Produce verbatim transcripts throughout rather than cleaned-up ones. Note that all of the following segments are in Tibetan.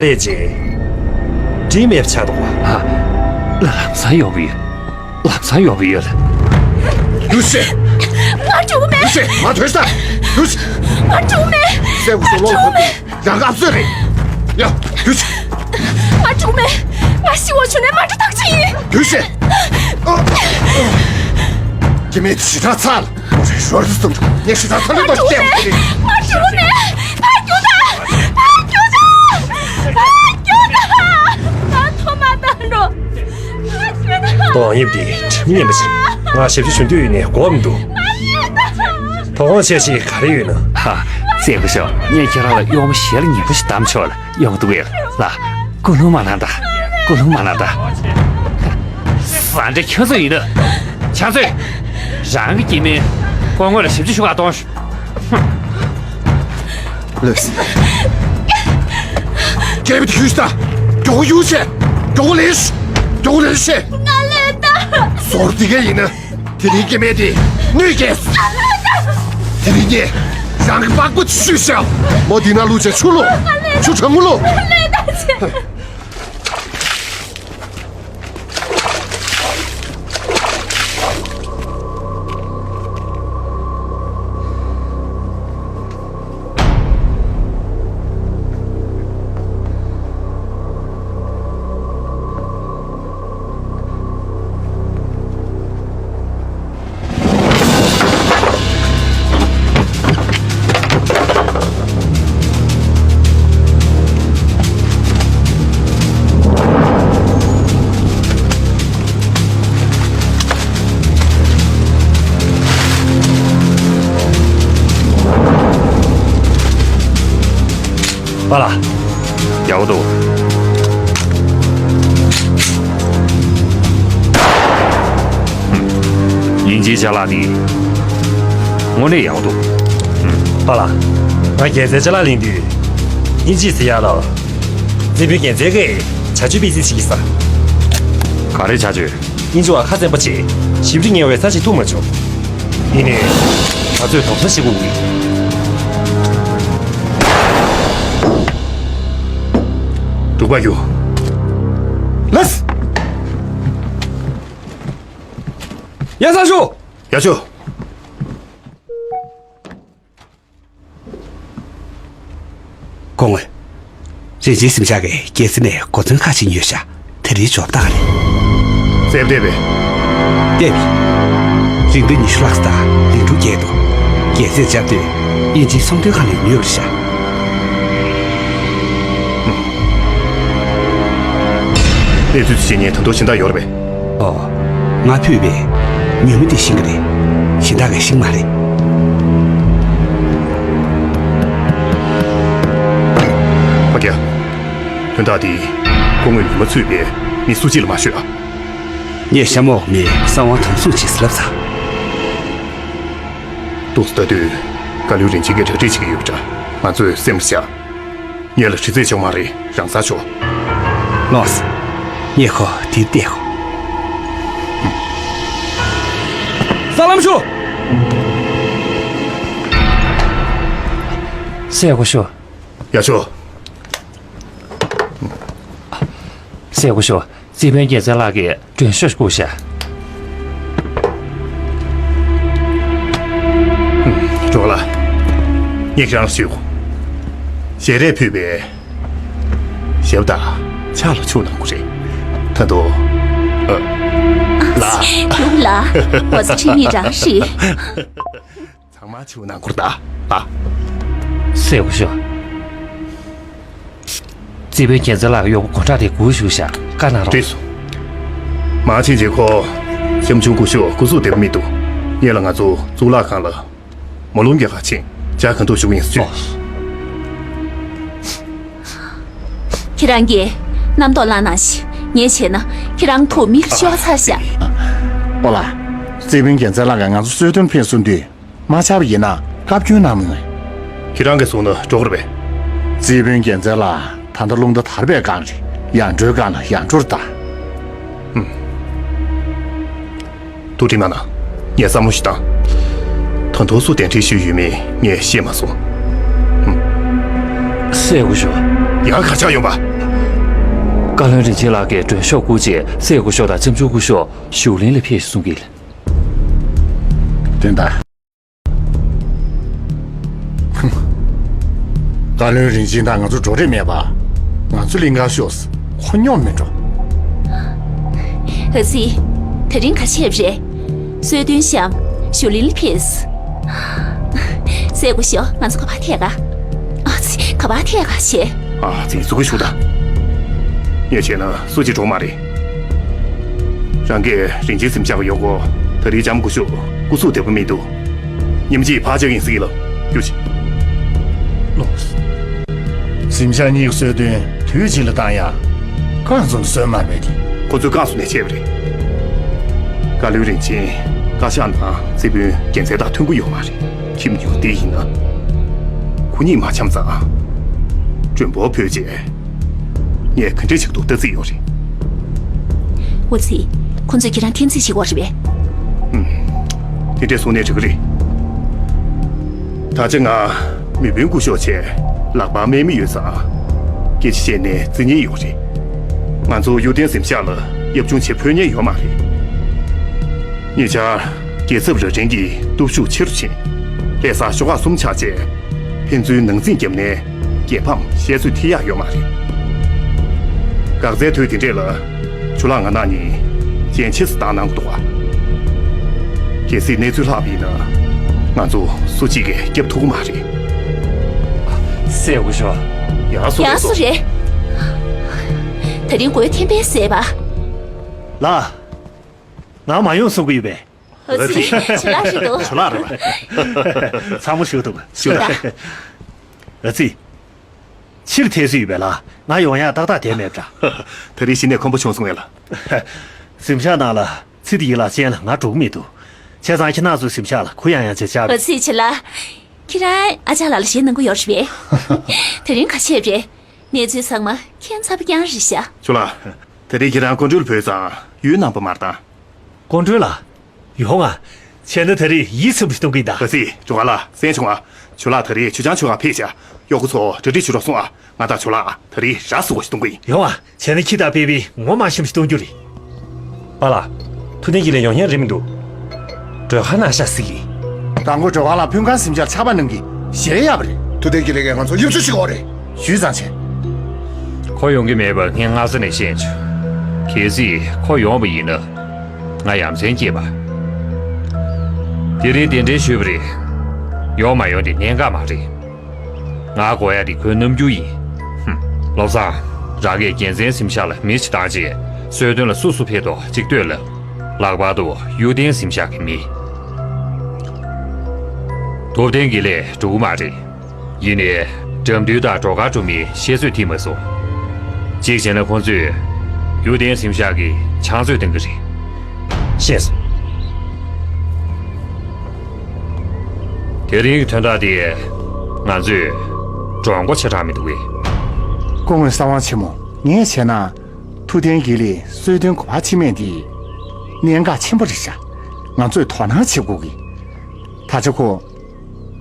ལས་བྱེད། འདྲིས་མེད་པ་ཆགས་འདུག་པ། ཨ། ལ་ལམ་སང་ཡོང་བ་ཡོད། ལམ་སང་ཡོང་བ་ཡོད། ལུས་ཤེས། ང་འགྲོ་གི་མེད། ལུས་ཤེས། མ་ཐོས་ཤ། ལུས་ཤེས། ང་འགྲོ་གི་མེད། སྲས་སྐུ་ཞབས་ལོག་ཐུབ་པས་རང་ག་ཚོད་རེད། ཡ། ལུས་ཤེས། ང་འགྲོ་གི་མེད། ང་ཤི་བ་བྱུང་ནས་མ་འགྲོ་ཐག་ཆོད་ཡིན། ལུས་ཤེས། ཨ། ཨ། ཀྱི་མེད་ཞེ་དྲག་ཚ་ལ། ཞོར་དུ་སོང་། ངས་ཞེ་དྲག་ཚ་ལ་ང་འགྲོ་གི་མེད། ང་འགྲོ་གི་མེད། ཕར་རྒྱུགས་དང་། ཕར་རྒྱུགས་དང་། ཕར་རྒྱུགས་དང་། ང་ཐོག་མ་བཏང་འགྲོ། ཕར་རྒྱུགས་དང་། ཏོག་དབྱིབས་འདི་དྲི་མ་ངན་པ་ཞིག་ང་ཞབས་ཕྱི་ཞུ་འདོད་ཡོད་ནས་གོ་མི་འདུག་མ་རེད་ད། དོ་དགོང་བྱས་ཤིག་ག་རེ་ཡོད་ན། ཧ། སྲས་སྐུ་ཞབས། ངས་ཁྱེད་རང་ལ་གཡོག་མོ་ཞལ་ཉེས་པོ་ཞིག་བདམས་ཆོག་ལ་ཡོང་འདུག་ཡ། ལ། ཀུན་སློང་མ་ལངས་ད། ཀུན་སློང་མ་ལངས་ད། ཟ་འདྲེ་ཁྱོད་ཚོ་ཡིན་ན། ཆང་ཚོས། རང་གི་སྐྱེ་དམན་སྐུ་ངོ་ལ་ཞབས་ཕྱི་ཞུ་ག་གཏོང་། ལོས། རྒྱལ་པོ་དེ་ཁྱོད་ད། མགྱོགས་པོ་ཡུག་བྱས། མགྱོགས་པོ་ལས། མགྱོགས་པོ་ལས་བྱས། ང་ལས་ད། ཟོར་དེ་གས་ཡིན་ན། དེ་རིང་སྐྱེ་དམན་དེ་གནོད་སྐྱེལ། དེ་རིང་ངས་རང་གི་པགས་པ་ཆུ་བཞག་མོ་འདི་ན་བླུགས་བྱས་ཆུ་བླུགས། ཆུ་གྲང་མོ་བླུགས། པཱ་ལགས། ཡག་པོ་འདུག་དབྱིན་ཇིའི་ཅ་ལག་འདི་དངོས་གནས་ཡག་པོ་འདུག་པཱ་ལགས། ང་རྒྱལ་མཚན་ཅ་ལག་ལེན་དུས་དབྱིན་ཇིའི་ཟེར་ཡག་ལ། རྩེ་དཔོན་རྒྱལ་མཚན་གྱིས་བྱ་སྤྱོད་སྤེལ་རྩིས་བྱེད་ཀྱི་ས། ག་རེ་བྱ་སྤྱོད། དབྱིན་ཇི་བ་ཁ་བཙན་པོ་བྱས། ཞིབ་འབྲི་ཉེ་བའི་ས་ཞིག་ཐུག་མ་བྱུང་། ཡིན་ནའི། ང་ཚོས་དོགས་ཟོན་བྱེད་དགོས་ཀྱི། འདུག་པ་ཡོ། ལགས། ཡ་ས་ཞུ། ཡ་ཞུ། སྐུ་ངོ། རིན་ཆེན་གཟིམ་ཤག་གིས་རྒྱལ་སྲིད་ནས་གོ་མཚོན་ཁག་ཅིག་ཉོས་ཤག་དེ་རིང་འབྱོར་བདག་རེད། བཙལ་བསྡད་པས། བལྟས་པས། རིན་བསྡུར་ཉི་ཤུ་ལྷག་ཙམ་དང་ལན་གྲུ་བརྒྱད་འདུག་རྒྱལ་སྲིད་བཅའ་སྡོད་དབྱིན་ཇིའི་ཚོང་དོན་ཁང་ནས་ཉོས་པ་རེད་ཤག་གནས་ཚུལ་དེ་བྱེད་མཁན་ད་དུང་གཞན་དག་ཡོད་རེད་པས། ཨོ། ང་ཕུད་པས། ཉོན་མོངས་དེ་ཤེས་ཀྱི་རེད། གཞན་དག་གིས་ཤེས་ཀྱི་མ་རེད། ཕ་གི། དོན་དག་འདི་སྐུ་ངོས་ཉི་མ་ཚོས་པའི་མི་སུ་གཅིག་ལ་མ་ཤོད་ཨ། ངས་གཤམ་འོག་མི་གསང་བ་དམ་སྲུང་བྱེད་ཟེར་ལབ་ཚར། འདུག་སེ་ལྟ་དུས་བཀའ་བློན་རིན་ཆེན་གྱིས་གྲ་སྒྲིག་བྱེད་ཀྱི་ཡོད་པ་འདྲ། ང་ཚོས་སེམས་བཞག་ངེད་ལ་དྲི་རྩད་བྱུང་མ་རེད། རང་ཚར་ཆོག་ལགས་སོ། ངས་ཁོ་དེར་བལྟས་ཤོག་ས་ལམ་ཞུ། སྲས་སྐུ་ཞབས། ཡ་ཆོ། སྲས་སྐུ་ཞབས། རྩེ་དཔོན་རྒྱལ་མཚན་ལགས་ཀྱིས་མགྲོན་ཤོག་བསྐུར་ཤག་འགྲོ་ལ། ངས་ཁྱེད་རང་ཞུ། ཞལ་རས་ཕུལ་བའི་ཞབས་དང་ཕྱག་ལ་ཆུ་གནང་དགོས་རེད། ད་དུང་། ཨ། ལ། ཡོང་ལ། ཝ་ཙི་ཁྲི་ནི་རང་རེད། ཚང་མ་ཆུ་ནང་འཁོར་ད། ཨ། སྲས་སྐུ་ཞབས། རྩེ་དཔོན་རྒྱལ་མཚན་ལགས་ཀྱི་གཡོག་པོ་གོང་དྲག་དེ་སྒུག་བཞུགས་ཤག་བཀའ་གནང་རོགས། བྲིས་སོང་། མང་ཆེན་གྱིས་ཁོ་ཞབས་ཆུང་སྐུ་ཞབས་སྐུ་གཟུགས་བདེ་པོ་མི་འདུག་ངེད་ལ་ང་ཚོ་གཙུག་ལག་ཁང་ལ་མོ་ལུང་རྒྱག་ག་ཕྱིན་བྱ་གང་ཐུབ་ཞུ་གི་ཡིན་ཟེར་བརྗོད། ཁྱེད་རང་གིས་རྣམ་རྟོག་ལངས་གནང་ཞིག་ངས་བྱས་ན་ཁྱེད་རང་ཐུགས་མི་ཤོར་ཚར་ཤག་ཨོ་ལ། རྩེ་དཔོན་རྒྱལ་མཚན་ལགས་ཀྱིས་ང་ཚོ་གསོལ་སྟོན་ཕེབས་གསུང་དུས། མ་ཆགས་པ་ཡིན་ན་བཀའ་བཀྱོན་གནང་མི་ངེས། ཁྱེད་རང་གིས་གསུངས་ན་འགྲོ་དགོས་རེད་པས། རྩེ་དཔོན་རྒྱལ་མཚན་ལགས་ད་ལྟ་རླུང་རྟ་དར་བའི་སྒང་རེད། ཡར་འགྲོའི་སྒང་ལ་ཡར་འགྲོ་རེད་ད། ཧུམ། ཐུགས་ཁྲལ་མ་གནང་། ངས་བསམ་བློ་ཞིག་བཏང་། ད་དུང་སུ་གདན་འདྲེན་ཞུས་ཡོད་མེད་ངས་ཤེས་མ་སོང་། ཧུམ། སྲས་སྐུ་ཞབས། ཡང་ག་ཆག་ཡོང་པ། བཀའ་བློན་རིན་ཆེན་ལགས་ཀྱིས་མགྲོན་ཤོག་བསྐུར་རྗེས་སྲས་སྐུ་ཞབས་དང་ལྕམ་ཆུང་སྐུ་ཞབས་བཞུགས་གླིང་ལ་ཕེབས་ཞེས་གསུང་གི། དོན་དག་བཀའ་བློན་རིན་ཆེན་དང་ང་ཚོ་འགྲོ་རེས་མེད་པ། ང་ཚོ་གླིང་གར་ཤོག་ཁོ་སྙོམས་མི་འགྲོ། ཨ་ཙི། དེ་རིང་ག་བྱས་པ་རེད། གསོལ་སྟོན་བཤམས། བཞུགས་གླིང་ལ་ཕེབས། སྲས་སྐུ་ཞབས། ང་ཚོ་ག་པར་ཐད་ཀ་ཨ་ཙི། ག་པར་ཐད་ཀ་བྱས། ཨ་ཙི། ཟུར་གི་བཞུགས་དང་། ངས་བྱས་ན་སུ་གཅིག་འགྲོ་མ་རེད། རང་གིས་རིན་ཆེན་གཟིམ་ཤག་གི་ཡོག་གོ། ད་རེས་ལྕམ་སྐུ་ཞབས་སྐུ་གཟུགས་བདེ་པོ་མི་འདུག་ཉིན་གཅིག་ཕར་བཅར་གྱི་ཡིན་ཟེར་གྱི་ལ། རྒྱུགས་ཤིག་ལོག་གཟིམ་ཤག་གཉིས་ཀྱི་གསོལ་སྟོན་དུས་གཅིག་ལ་བཏང་ཡ། རྐང་བཙུགས་ནས་གསོལ་མར་བས་ཏེ། ཁོ་ཚོས་རྐང་བཙུགས་ནས་བྱས་པ་རེད། བཀའ་བློན་རིན་ཆེན། བཀའ་ཤག་ནང་རྩིས་དཔོན་རྒྱལ་མཚན་དང་མཐུན་གྱི་ཡོད་མ་རེད། ཁྱིམ་ཉུང་དེ་ཡིན་ན། ཁོ་གཉིས་མ་འཆམ་ཙང་། མགྲོན་པོ་ཕོད་རྗེས། ངས་ག་འདྲས་བྱེད་ཐུབ་ལྟ་རྩིས་ཡོད་རེད། ཨ་ཙི། ཁོ་ཚོས་ཁྱེད་རང་འཐེན་རྩིས་བྱེད་ཀྱི་ཡོད་རེད་པས། ཨུམ། དེ་འདྲས་གསུངས་ནས་འགྲིག་གི་རེད། ད་ཆ་ང་མི་དཔོན་སྐུ་ཞབས་བྱས་ལག་པ་མེད་མི་ཡོད་ཙང་། སྐད་ཆ་བཤད་ནས་རྩིས་ཉེས་ཡོང་རེད། ང་ཚོ་གཡུ་ལྡན་གཟིམ་ཤག་ལ་ཡབ་ཆུང་བྱེད་ཕོད་མཁན་ཡོད་མ་རེད། ཉེ་ཆར་རྒྱལ་ཚབ་རྭ་སྒྲེང་གི་སྟོབས་ཤུགས་ཆེ་རུ་ཕྱིན། ལྷ་ས་ཤོག་ཁག་གསུམ་ཆགས་རྗེས། ཕན་ཚུན་ནང་འཛིང་བརྒྱབ་ནས་རྒྱལ་ཕམ་བཤད་ཚོད་ཐིག་ཡག་ཡོད་མ་རེད། འགག་རྩའི་དུས་དེ་འདྲས་ལ་ཇོ་ལགས་ང་གཉིས་ནས་འགན་ཆེ་ཙམ་བཏང་གནང་དགོས་འདུག་ག་གལ་སྲིད་གནས་ཚུལ་ལྷག་པ་ཡིན་ན། ང་ཚོ་སུ་གཅིག་གིས་སྐྱོབ་ཐུབ་ཀྱི་མ་རེད། སྲས་སྐུ་ཞབས། ཡག་སོ་རེད། ཡག་སོ་རེད། དེ་རིང་མགོ་ཐེམ་པས་བཟས་པ། ལགས། ང་མ་ཡོང་གསུང་གི་ཡོད་པས། ཨ་ཙི། ཇོ་ལགས་རེད་འདུག་ཇོ་ལགས་རེད་པ། ཚང་མ་བཞུགས་འདུག་བཞུགས་དང་། ཨ་ཙི། ཕྱིར་ཐད་སྲིད་ཡོད་པས་ལགས། ང་ཡོང་ཡག་ཏག་ཏག་བསྡད་མེད་པ་འདྲ། ད་རེས་གཞི་ནས་ཁོམ་པ་བྱུང་སོང་ངས་ལགས། གཟིམ་ཤག་ནང་ལ་ཚེ་འདི་ཡི་ལག་ཅན་ལ་ང་འགྲོ་གི་མི་འདུག་བྱས་ཙང་ཁྱེད་རང་ཚོའི་གཟིམ་ཤག་ལ་གུ་ཡངས་ཡངས་བྱས་བཅར། ཨ་ཙི། ཇོ་ལགས། ཁྱེད་རང་ཨ་ཅག་ལགས་ལ་ཞེད་སྣང་གི་ཡོད་རེད་པས། དེ་རིང་ག་བྱས་པ་རེད། གནས་ཚུལ་ཚང་མ་ཁྱད་མཚར་པོ་རྐྱང་རེད་ཤག་ཇོ་ལགས། ད་རེས་ཁྱེད་རང་ཀོང་ཀྲོའུ་ལ་བུད་ཙང་ཡུལ་ནང་པ་མར་བཏང་། ཀོང་ཀྲོའུ་ལ། ཡོང་ང་། བྱས་ན་ད་རེས་ཡིད་ཚིམ་པོ་ཞིག་གཏོང་གི་ཡིན་ད། ཨ་ཙི། ཇོ་ཁ་ལགས། མཚན་བྱུང་ང་། ཇོ་ལགས་ད་རེས་ཆུ་བྱང་ཆུ་ཁ་ཕེབས་ཤག་གཡོག་པོ་ཚོ་གྲ་སྒྲིག་བྱེད་རོགས་གསུངས་ཨ། ང་དང་ཇོ་ལགས་ད་རེས་ར་བཟི་བོ་ཞིག་གཏོང་གི་ཡིན། ཡོང་ང་། བྱས་ན་ཁྱི་དང་པེ་པེ་ངོ་མ་ཤེས་པ་ཞིག་གཏོང་རྒྱུ་རེད། པཱ་ལགས། ཐུབ་བསྟན་དགེ་ལེགས་ཡོང་མཁན་རེད་མི་འདུག་གྲོས་ཁང་ནང་ཤག་ཟེར་གི། དང་པོ་ཇོ་ཁ་ལགས་ཕུན་ཁང་གཟིམ་ཤག་ཆར་པ་ནང་གི་ཞལ་ཡབ་རེད། ཐུབ་བསྟན་དགེ་ལེགས་ཀྱིས་ང་ཚོ་ཡིབ་ཆུ་ཞིག་འོ་རེད། ཞུས་ཙང་བྱས། ཁོ་ཡོང་གི་མེད་པ་ངས་སྔ་ས་ནས་ཤེས་བྱུང་། གལ་སྲིད་ཁོ་ཡོང་བ་ཡིན་ན། ང་ཡ་མཚན་སྐྱེས་པ། དེ་རིང་གདན་འདྲེན་ཞུས་པ་རེད། ཡོང་མ་ཡོང་དེ་གནད་འགག་མ་རེད། ང་དགོས་ཡ་དེ་ཁོའི་རྣམ་འགྱུར་ཡིན། ཧུམ། བློ་བཟང་། རང་གིས་རྒྱལ་མཚན་གཟིམ་ཤག་ལ་མི་ཞིག་བཏང་རྗེས་གསོལ་སྟོན་ལ་སུ་སུ་ཕེབས་འདུག་ཅིག་ལྟོས་ལབ། ལྷག་པར་དུ་གཡུ་ལྡན་གཟིམ་ཤག་གི་མི། ཐུབ་བསྟན་དགེ་ལེགས་འགྲོ་གི་མ་རེད། ཡིན་ནའི་འགྲམ་མདུན་དང་བྲོ་གར་སྒྲུབ་མིའི་བཤད་ཚོད་ཐིག་མ་སོང་། གཅིག་བྱས་ན་ཁོང་ཚོས་གཡུ་ལྡན་གཟིམ་ཤག་གི་ཕྱག་མཛོད་བཏང་གི་རེད། ཤེས་སོང་། དེ་རིང་གི་དོན་དག་དེ་ང་ཚོས་འདྲོངས་མགོ་ཆེ་དྲགས་མི་འདུག་གས། སྐུ་ངོ་གསང་བ་ཆེན་མོ། ངས་བྱས་ན། ཐུབ་བསྟན་དགེ་ལེགས་གསོལ་སྟོན་གོ་བ་ཕྱིན་མེད་འདི། གནད་འགག་ཆེན་པོ་རེད་ཤག་ང་ཚོས་དོ་སྣང་བྱེད་དགོས་གི། ད་ཆ་ཁོ།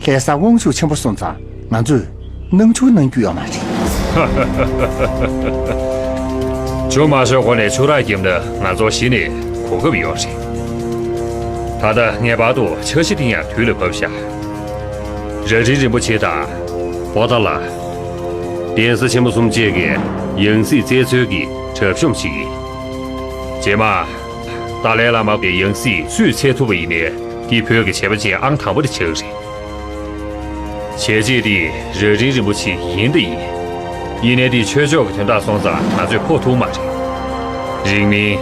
ལྷ་སར་དབང་ཕྱུག་ཆེན་པོ་སོང་ཙང་ང་ཚོས་སྣང་ཆུང་གནང་རྒྱུ་ཡོད་མ་རེད། ཆུ་མ་ཤོར་གོང་ནས་ཆུ་རགས་བརྒྱབ་ན་ང་ཚོར་གཞི་ནས་གོ་སྐབས་ཡོད་རེད། ད་ལྟ་ངེས་པར་དུ་འཆར་གཞི་བཏིང་ཡག་དུས་ལ་བབས་ཤག་རྭ་སྒྲེང་རིན་པོ་ཆེ་དང་པོ་ཏཱ་ལ། གདན་ས་ཆེན་པོ་གསུམ་བཅས་ཀྱི་ཡང་སྲིད་བཙལ་འཚོལ་གྱི་གྲབས་གཤོམ་ཞིག་ཡིན། རྗེས་མ། ཏཱ་ལའི་བླ་མ་པའི་ཡང་སྲིད་སུས་འཚོལ་ཐུབ་པ་ཡིན་ནའི་འདི་བོད་ཀྱི་བྱས་པ་ཆེན་ཨང་དང་པོ་དེ་ཆགས་ཀྱི་རེད། བྱས་རྗེས་འདི་རྭ་སྒྲེང་རིན་པོ་ཆེ་ཡིན་ད་ཡིན། ཡིན་ནའི་འདི་ཆོས་ཕྱོགས་ཀྱི་དོན་དག་སོང་ཙང་ང་ཚོས་ཕོག་ཐུབ་མ་རེད། རིང་མིན།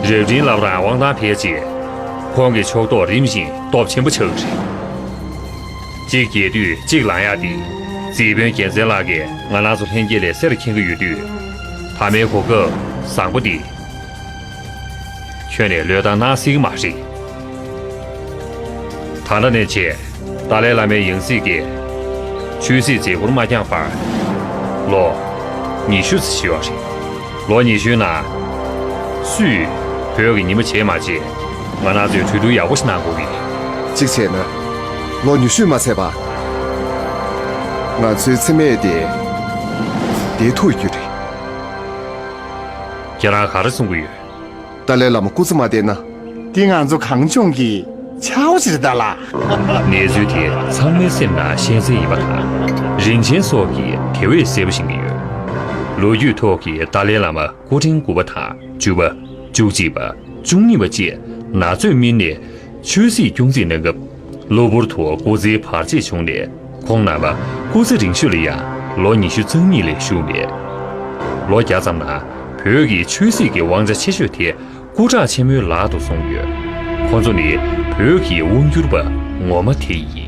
རྭ་སྒྲེང་བླ་བྲང་དབང་ཐང་འཕེལ་རྗེས། ཁོང་གི་ཕྱོགས་གཏོགས་རིམ་བཞིན་སྟོབས་ཆེན་པོ་ཆགས་ཀྱི་རེད། གཅིག་རྒྱས་དུས་གཅིག་ལངས་ཡག་འདི། རྩིས་དཔོན་རྒྱལ་མཚན་ལགས་ཀྱིས་ང་རང་ཚོ་ལྷན་རྒྱས་ལས་སེར་མཁྱེན་གྱི་ཡོད་དུས། མཐའ་མའི་གོ་སྐབས་བཟང་པོ་འདི། ཁྱོན་ནས་བློས་བཏང་གནང་སྲིད་ཀྱི་མ་རེད། ད་ལྟ་ནས་བྱས་ཏཱ་ལའི་བླ་མའི་ཡང་སྲིད་ཀྱི་ཆོས་སྲིད་མཛད་ཁུར་མ་འགྱངས་བར་ལོ་ཉི་ཤུ་ཙམ་ཞིག་ཡོད་རེད། ལོ་ཉི་ཤུའི་ནང་སུས་བོད་ཀྱི་ཉི་མ་བྱས་མ་བྱས་ང་རང་ཚོས་གྲོས་བསྡུར་ཡག་པོ་ཞིག་གནང་དགོས་ཀྱི། གཅིག་བྱས་ན་ལོ་ཉི་ཤུ་མ་ཚད་པ་ང་ཚོའི་འཚེ་མེད་དེ་བདེ་ཐུག་རྒྱུ་རེད། ཁྱེད་རང་ག་རེ་གསུང་གི་ཡོད། ཏཱ་ལའི་བླ་མ་སྐུ་ཚེ་མ་བརྟན་ན། འདི་ང་ཚོ་གངས་ལྗོངས་ཀྱི་ཆའོ་ཞིག་རེད་ད་ལ། གནས་ཚུལ་དེ་ཚང་མའི་སེམས་ནང་ཤན་སེལ་ཡིན་པ་དང་། རིན་ཆེན་སོགས་ཀྱིས་དེ་བས་གསལ་པོ་ཤེས་ཀྱི་ཡོད། ལོ་རྒྱུས་ཐོག་གི་ཏཱ་ལའི་བླ་མ་སྐུ་ཕྲེང་དགུ་པ་དང་བཅུ་པ། བཅུ་གཅིག་པ། བཅུ་གཉིས་པ་བཅས་ན་ཚོད་སྨིན་ནས་ཆོས་སྲིད་སྐྱོང་རྩིས་གནང་སྐབས། གློ་བུར་དུ་སྐུ་ཚེའི་བར་ཆད་བྱུང་ནས། ཁོང་རྣམ་པ་སྐུ་ཚེ་རིང་ཤོས་ལ་ཡང་ལོ་ཉི་ཤུ་རྩ་གཉིས་ལས་བཞུགས་མེད། ལོ་བརྒྱ་ཙམ་ནང་བོད་ཀྱི་ཆོས་སྲིད་ཀྱི་དབང་ཆ་ཆེ་ཤོས་དེ་སྐུ་དྲག་ཆེན་མོའི་ལག་ཏུ་སོང་ཡོད། ཁོ་ཚོ་ནི་བོད་ཀྱི་དབང་སྒྱུར་པ་ངོ་མ་དེ་ཡིན།